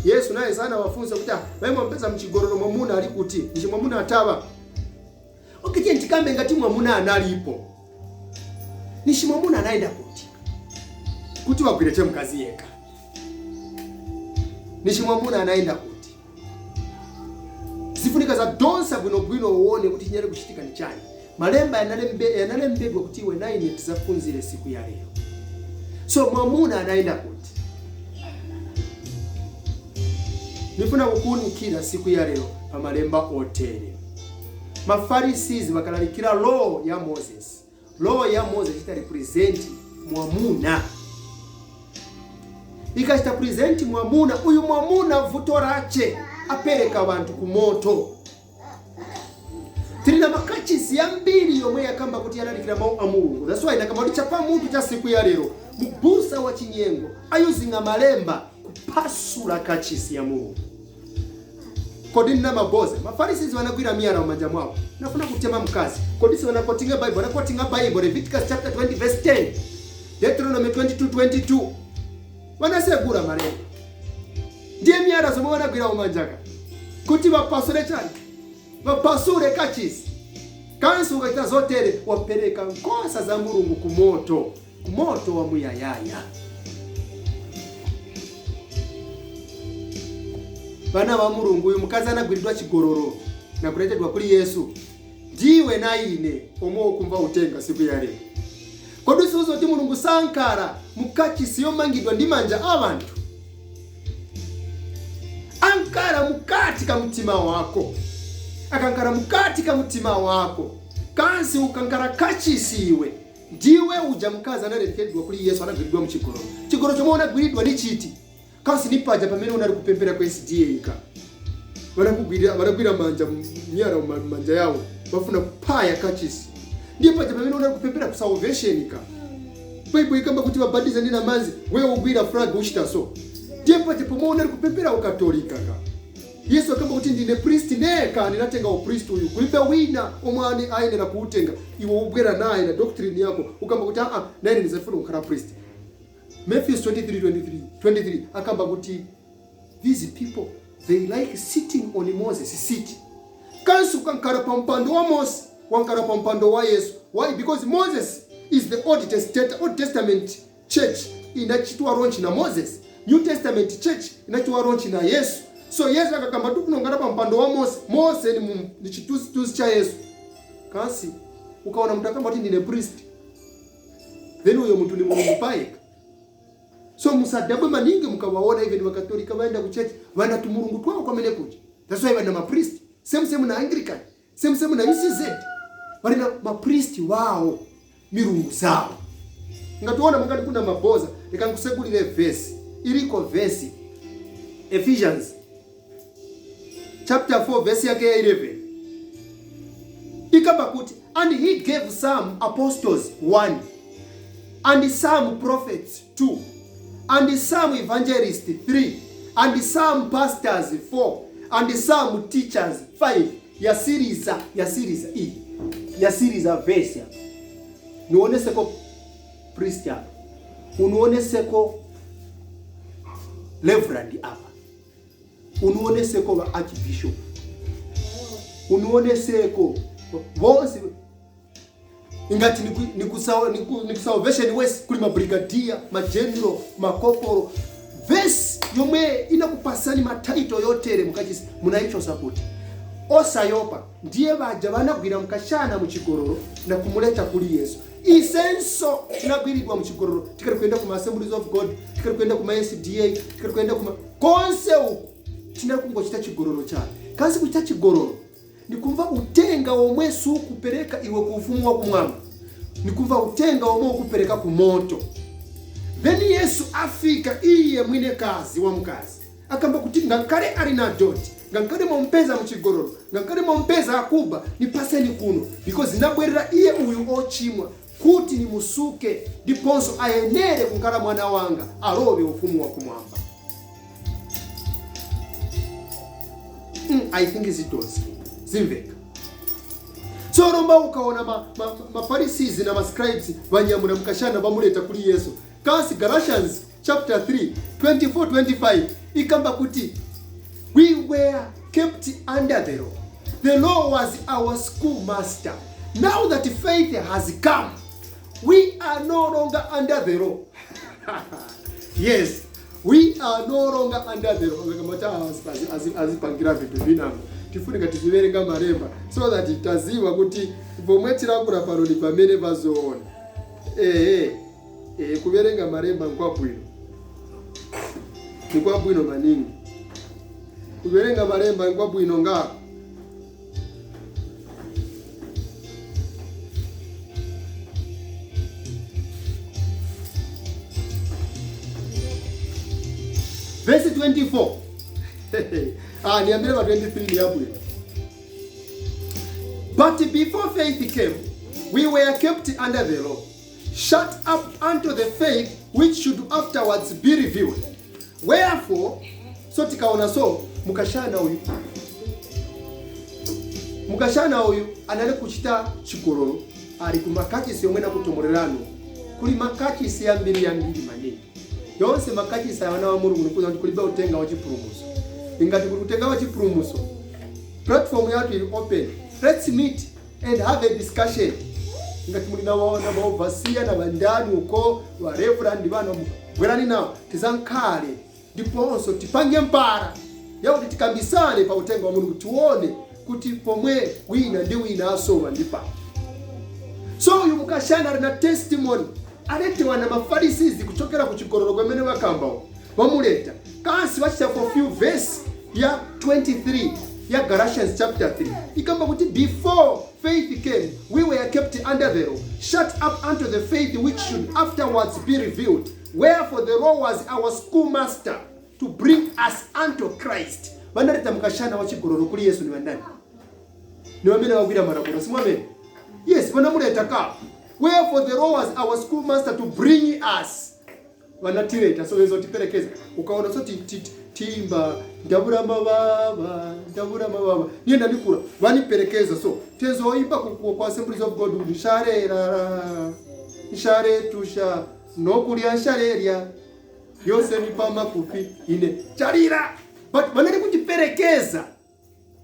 Yesu naye sana wafunza kuti, ah, vaye mwampeza mchigololo, mwamuna ali kuti? Ndichi mwamuna atava? Okay, tiye tikambe ngati mwamuna analipo. Nishi mwamuna anaenda kuti kuti wagwire che mkazi yeka. Nishi mwamuna anaenda kuti zifunika za donsa bwinobwino uone kuti chinyali kuchitika ni chani. Malemba yanalembedwa kuti iwe naine tizafunzire siku ya lero. So mwamuna anaenda kuti nifuna kukuunikira siku ya lero pa malemba otere. Mafarisizi bakalalikira law ya Moses. Law ya Moses ita represent mwamuna, ikachita present mwamuna. Uyu mwamuna vuto rache apereka bantu ku moto. Tilina makachisi yambiri yomwe yakamba kuti yalalikira mawu a Mulungu. That's why nakamba kuti chapa mutu cha siku ya lero, mubusa wa chinyengo ayuzinga malemba kupasula kachisi ya Mulungu. Kodi nina maboza? Mafarisizi wanagwira miyala mumanja mwawo nafuna kutema mkazi. Kodi si wanaquotinga Bible? Wanaquotinga Bible Leviticus chapter 20 verse 10, Deuteronomy 22:22. Wanasegura malemba. Ndiye miyala zomwe wanagwira mumanjaka kuti vapasule chani? Vapasule kachisi. Kansi ukaita zotere wapereka nkosa za Mulungu kumoto, kumoto wa muyayaya. Vana va Mulungu, uyu mukazi anagwiridwa chigororo nakuletedwa kuli Yesu ndiwe na ine omwe ukumva utenga siku ya lero. Kodi siuzo kuti Mulungu sankara mukachisi yomangidwa ndi manja a bantu? Ankara mukati ka mtima wako. Akankara mukati ka mtima wako, kansi ukankara kachisi iwe ndiwe uja mkazi analekedwa kuli Yesu, anagwiridwa mchigororo. Chigororo chomwe unagwiridwa ni chiti? Kansi nipaja pamene unali kupembera ku SDA ka vanakugwira, vanagwira manja miyala manja yawo bafuna kuphaya kachisi. Ndiye paja pamene unali kupembera ku Salvation ka Bible ikamba kuti vabatiza ndi namanzi, wewe ugwira flag uchita so. Ndiye paja pomwe unali kupembera ukatolika ka Yesu akamba kuti ndine priest neka, ndinatenga upriest uyu, kulibe wina omwe ani ayenera kuutenga. Iwe ubwera naye na doctrine yako, ukamba kuti aa, naine ndizafuna kukhala priest. Matthew 23 23 23 akamba kuti these people, they like sitting on Moses' seat. Kansi ukankhala pa mpando wa Mose, wankhala pa mpando wa Yesu. Why? Because Moses is the Old Testament church inachitwa launch na Moses. New Testament church inachitwa launch na Yesu. So Yesu akakamba tikunongana pa mpando wa Mose, Mose ni chithunzithunzi cha Yesu. Kansi ukaona mtu akamba kuti ndine priest, then uyo munthu ni Mulungu payekha. So musadabwe maningi mukawaona even Vakatolika vaenda ku church, vana tumulungu twawo kwamene kuja. That's why vana mapriest. Same same na Anglican, same same na UCZ, valina mapriest wawo, milungu zawo. Ngationa mungati kuna maboza, ikankusegulire vesi iliko, vesi Ephesians chapter 4 verse yake ya 11 ikamba kuti, "And he gave some apostles one, and some prophets two, and some evangelists three, and some pastors four, and some teachers five." Yasiriza, yasiriza iyi, yasiriza verse apa. Nioneseko priest apa, unioneseko reverend apa, unioneseko va archbishop, unioneseko bonse. Ingati niku Salvation west kuli mabrigadier, mageneral, makoporo. Vesi yomwe inakupasani matitle yotere mukachisi munaichosa kuti osayopa. Ndiye vaja vanagwira mukashana muchigororo na kumuleta kuli Yesu. Isenso tinagwiridwa muchigororo tikali kuenda kuma Assemblies of God, tikali kuenda kuma SDA, tikali kuenda kuma konse uku, tinali kungochita chigororo chake. Kasi kuchita chigororo nikumva utenga omwe sukupereka iwe ku ufumu wa kumwamba, nikumva utenga omwe ukupereka ku moto. Then Yesu afika, iye mwine kazi wa mkazi, akamba kuti ngakhale ali na doti, ngakhale mompeza muchigororo, ngakhale mompeza akuba, nipaseni kuno, because inabwerera iye uyu ochimwa kuti nimusuke ndiponso ayenere kukhala mwana wanga, alowe ufumu wa kumwamba. I think zitonse zimveka. So lomba ukaona ma Pharisees na ma-scribes vanyamula mkashana vamuleta kuli Yesu. Kasi Galatians chapter 3 24 25 ikamba kuti we were kept under the law. The law was our schoolmaster. Now that faith has come, We are no longer under the law. Yes, we are no longer under the law. Kamata azipangira vintu vinango, tifunika tiziverenga malemba so that taziwa kuti pomwe tilakula pano ni pamene pazoona. Ehe, kuverenga malemba nkwabwino, nikwabwino maningi. Kuverenga malemba nkwabwino ngako. Verse 24. Ah, niambie pa 23 ni yabwino. But before faith came, we were kept under the law, shut up unto the faith which should afterwards be revealed. Wherefore, so tikaona, so mukashana uyu anali kuchita chigololo ali kumakachisi yomwe nakutomolelano. Kuli makachisi yambiri yambiri manene yonse makachisi ayana wa Mulungu, nikuza kuti kulibe utenga wa chipulumutso. Ingati kuli utenga wa chipulumutso, platform yathu ili open. Let's meet and have a discussion. Ngati muli nawaona ba overseer na bandani uko, wa reverend, bana bwerani nawo tizankhale, ndiponso tipange mpara yakuti tikambisane pa utenga wa Mulungu, tione kuti pomwe wina ndi wina asowa ndi pa. So uyu mukashana ali na testimony, aletewa na mafarisizi kuchokera ku chigololo kwemene wakambawo, wamuleta kansi wachita fulfill verse ya 23 ya Galatians chapter 3, ikamba kuti before faith came, we were kept under the law, shut up unto the faith which should afterwards be revealed. Wherefore the law was our schoolmaster to bring us unto Christ. Vanaleta mukashana wa chigololo kuli Yesu ni vandani? Ni wamene wagwira malamulo, simwamene? Yes, vanamuleta ka. Wherefore the law was our schoolmaster to bring us, vanatireta, so vezotiperekeza. Ukaona so tiimba ndabura mababa, ndabura mababa, niye ndandikura vaniperekeza. So tezoimba kwa Assemblies of God, nsharerara nsharetusha nokulya nsharerya yose nipa makufi ine charira, but vanali kutiperekeza,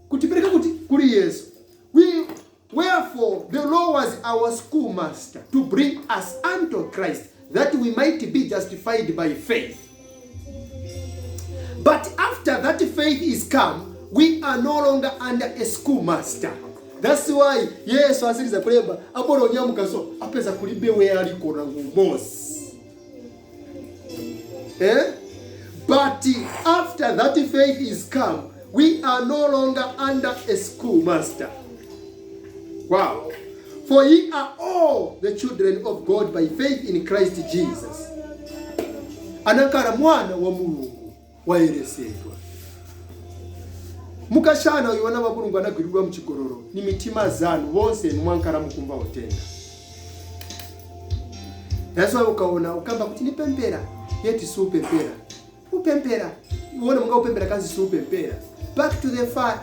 kutipereka kuti kuli Yesu. Wherefore the law was our schoolmaster to bring us unto Christ, that we might be justified by faith. But after that faith is come, we are no longer under a schoolmaster. That's why Yesu asiriza kulemba abora onyamuka, so apeza kulibe we aliko na ngumosi, eh? But after that faith is come, we are no longer under a schoolmaster. Wow. For ye are all the children of God by faith in Christ Jesus. Anakara mwana wa Mulungu wayeresedwa. Mukashana uyu wana wa Mulungu anagwirirwa mchigororo ni mitima zanu bonse mwankara mukumva utenga. That's why ukaona ukamba kuti nipempera, yeti siupempera. Upempera. Uone munga upempera kazi siupempera. Back to the fire,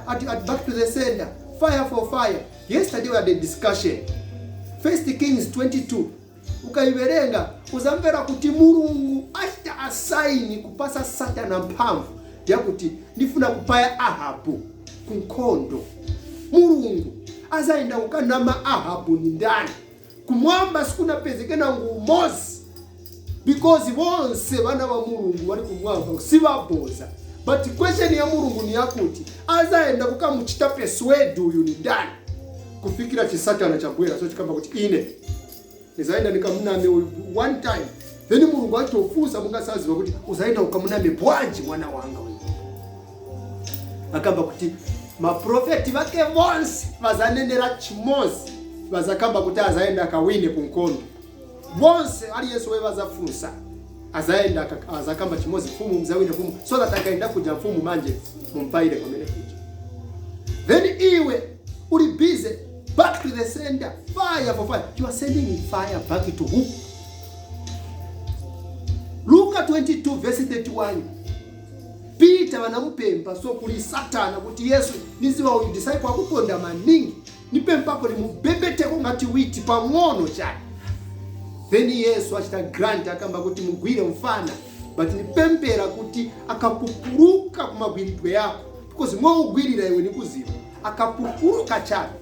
back to the sender. Fire for fire. Yesterday we had a discussion. First Kings 22. Ukaiverenga uzamvera kuti Mulungu achita assign kupasa Satana mphamvu yakuti ndifuna kupaya Ahabu kunkhondo. Mulungu azayenda kukanama Ahabu ni ndani? Kumwamba sikunapezekena ngumozi, because bonse vana va Mulungu vari kumwamba sivaboza. But question ya Mulungu ni yakuti azayenda kukamuchita persuade uyu ni ndani, kufikira chisatana chabwera, so chikamba kuti ine nizaenda nikamuname uyu one time. Then Mulungu atofusa mungasaziva kuti uzaenda ukamuname bwanji mwana wanga uyu? Akamba kuti maprofeti vake vonse vazanenera chimozi, vazakamba kuti azaenda akawine kunkondo. Bonse aliyense we vazafunsa azaenda azakamba chimozi, mfumu mzawine, mfumu, so that akaenda kuja mfumu manje mumpaire pamene kuja. Then iwe uli busy back to the sender, fire for fire. You are sending fire back to who? Luka 22 verse 31, Peter vanamupempa so kuli Satana kuti Yesu, niziva uyu disciple akuponda maningi, nipempako nimubebeteko ngati witi pang'ono chake. Then Yesu achita grant, akamba kuti mugwire mfana, but nipempera kuti akapupuruka kumagwiridwe yako, because mwaugwirira iwe nikuziva, akapupuruka chake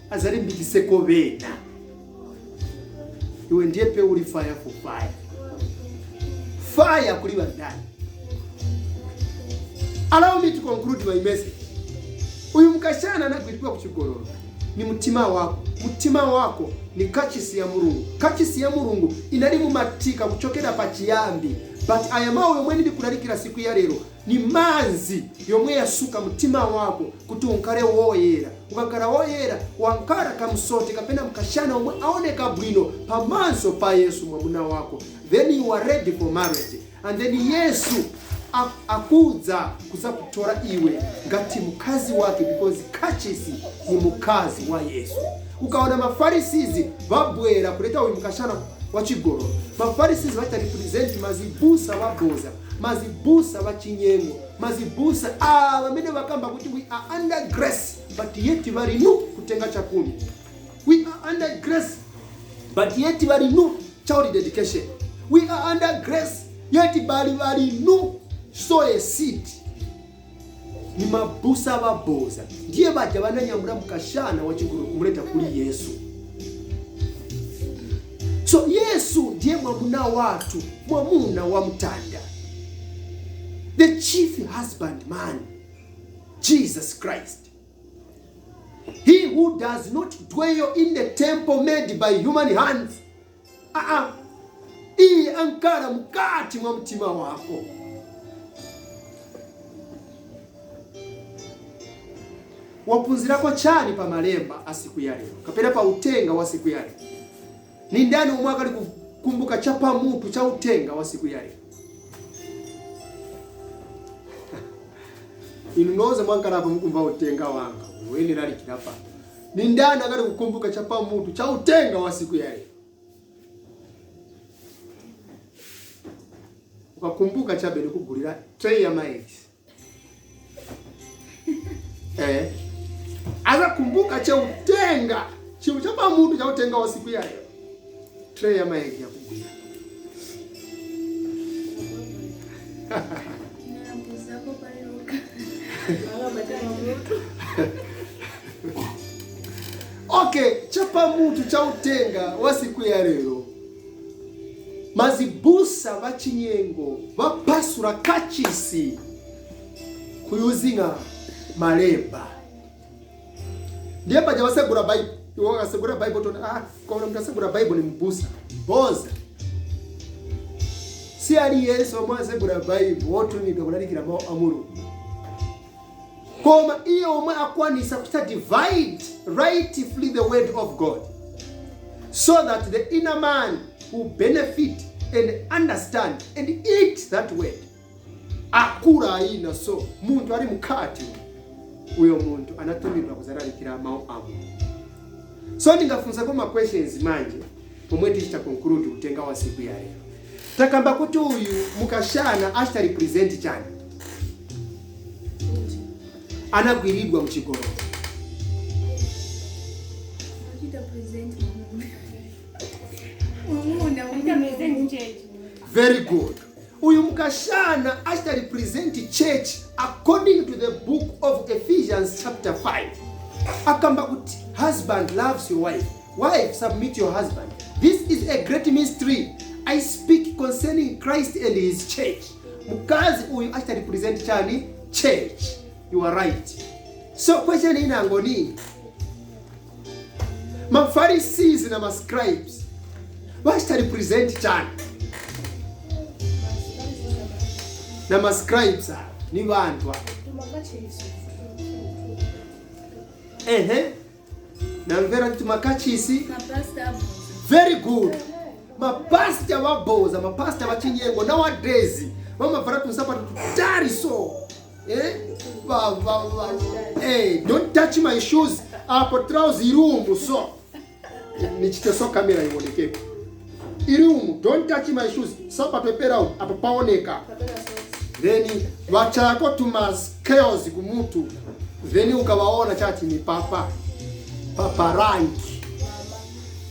azalimbikiseko vena. Iwe ndiye pe uli fire for fire. Fire kuli bandani. Allow me to conclude my message. Uyu mkashana anagwirikiwa kuchigololo ni mtima wako. Mtima wako ni kachisi ya Mulungu. Kachisi ya Mulungu inali mumatika kuchokera pa chiyambi, but aya mawu yomwe ndikulalikira siku ya lero ni manzi yomwe yasuka mtima wako kuti unkale woyera. Ukakhala woyera, wankala kamsote kapena mkashana omwe aoneka bwino pamaso pa Yesu mwamuna wako. Then you are ready for marriage, and then Yesu akudza kuzakutora iwe ngati mkazi wake, because kachisi ni mukazi wa Yesu. Ukaona mafarisizi vabwera kuleta uyu mkashana wachigololo, mafarisizi vaita represent mazibusa vaboza, mazibusa vachinyengo, mazibusa vamene vakamba kuti we are under grace, but yet vari nu kutenga chakumi. We are under grace, but yet vari nu child dedication. We are under grace, yet bali vari nu sow a seed. Ni mabusa vaboza, ndiye vaja vananyamula mkashana wachigololo kumuleta kuli Yesu. So Yesu ndiye mwamuna watu, mwamuna wa mtanda, the chief husband man, Jesus Christ, he who does not dwell in the temple made by human hands. Iye ankala mkati mwa mtima wako. Waphunzirako chani pa malemba a siku ya lero kapena pa utenga wa siku ya lero? Ni ndani omwe akali kukumbuka cha pamutu cha utenga wa siku ya lero? Inu noze mwankalapo mukumva utenga wanga wenelalikira pa. Ni ndani akali kukumbuka cha pamutu cha utenga wa siku ya lero? Ukakumbuka chabe nikugulira tray ya ma eggs. Azakumbuka cha utenga chiu cha pamutu cha utenga wa siku ya lero, tray ya ma eggs yakugulira. Nabuzako paliluka. Okay, chapamutu cha utenga wa siku ya lero: mazibusa vachinyengo vapasula kachisi kuyuzinga malemba. Ndiye paja wasegura Bible, iwo wakasegura Bible tona kaona mntu asegura Bible ni mbusa boza. Si ali Yesu omwe asegura Bible wotumidwa kulalikira mawu a Mulungu, koma iye omwe akwanisa kuta divide rightfully the word of God so that the inner man will benefit and understand and eat that word, akura ayina. So munthu ali mkhati uyo munthu anatumidwa kuzalalikira mawu a Mulungu. So ndingafunsako ma questions manje pomwe tichita conclude kutenga wa siku ya lero. Takamba kuti uyu mukashana achita represent chani? Anagwiridwa mchigololo. Achita represent mwamuna. Mwamuna. Very good. Uyu mukashana achita represent church according to the book of Ephesians chapter 5. Akamba kuti husband loves your wife, wife submit your husband. This is a great mystery. I speak concerning Christ and his church. Mukazi uyu achita represent chani? Church. You are right. So question inango ni mapharisees na mascribes vachita represent chani? Na mascribes ava ni vantu ava. Ehe, namvera kuti makachisi. Mapasta aboza. Very good. Mapasta vaboza, mapasta vachinyengo. Nowadays vamavhara tunsapato tutari so, eh? Va, don't touch my shoes. Apo trouser iri umu, so nichite so kamera ionekeko iri umu. Don't touch my shoes, sapato ipera umu, apo paoneka. Then vachako tuma scales kumutu, then ukavaona chati ni papa, papa ranki,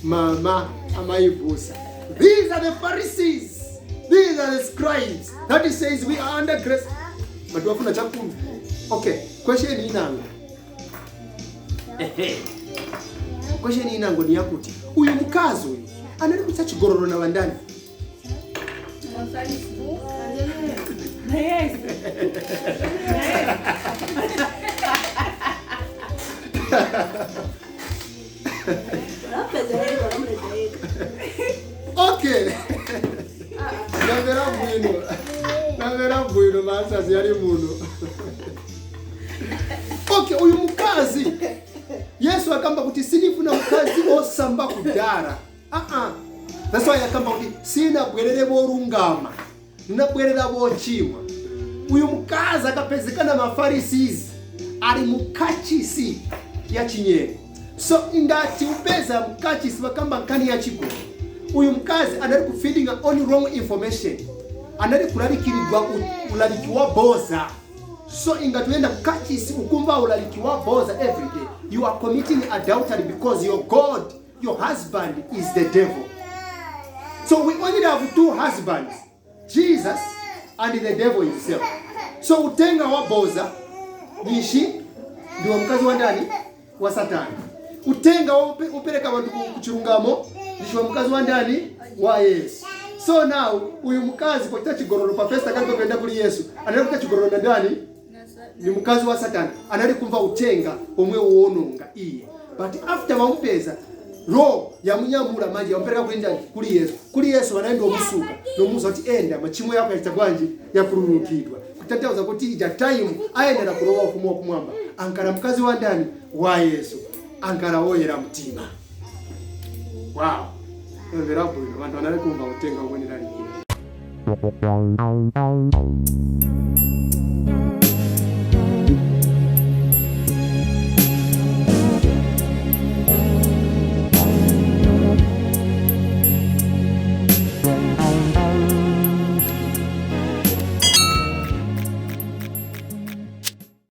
mama amaibusa. These are the Pharisees, these are the scribes that he says we are under grace but wafuna chakumi. Okay, question inango. Ehe, question inango ni yakuti uyu mukazi uyu Anali kuchita chigololo na vandani? Okay, namvera bwino, namvera bwino, maanswers yali muno. Okay, uyu mukazi Yesu akamba kuti sinifuna mukazi osamba kudara. Uh-uh. That's why akamba kuti sinabwerere bolungama, ninabwerera bochimwa. Uyu mukazi akapezekana maPharisees ali mukachisi ya chinyengo. So ingati upeza mukachisi vakamba nkani ya chigololo, uyu mukazi anali kufeeding on wrong information, anali kulalikiridwa ulaliki wa boza. So ingati uyenda kukachisi ukumva ulaliki wa boza every day, you are committing adultery because your god, your husband is the devil. So we only have two husbands, Jesus and the devil himself. So utenga wa boza nishi ndiwo mkazi wa ndani? Wa Satani. Utenga wa upereka vantu kuchilungamo ndishi wa mkazi wa ndani? Wa Yesu. So now uyu mkazi pochita chigololo pa first akali kupenda kuli Yesu, anali kuita chigololo na ndani? Ni mkazi wa Satani. Anali kumva utenga omwe uwononga iye, but after vamupeza, roho yamunyamula manje yamupereka kuli ndani? Kuli Yesu. Kuli Yesu vanaenda omusuka nomuuza kuti enda, machimo yako yachita bwanji? Yakululukidwa. Kutanthauza kuti ija time ayendera kulowa ufumu wakumwamba ankala mkazi wa ndani? Wa Yesu, ankala woyera mtima. Wow, mvera bwino, vantu vanali kumva utenga omwe ndinalikira.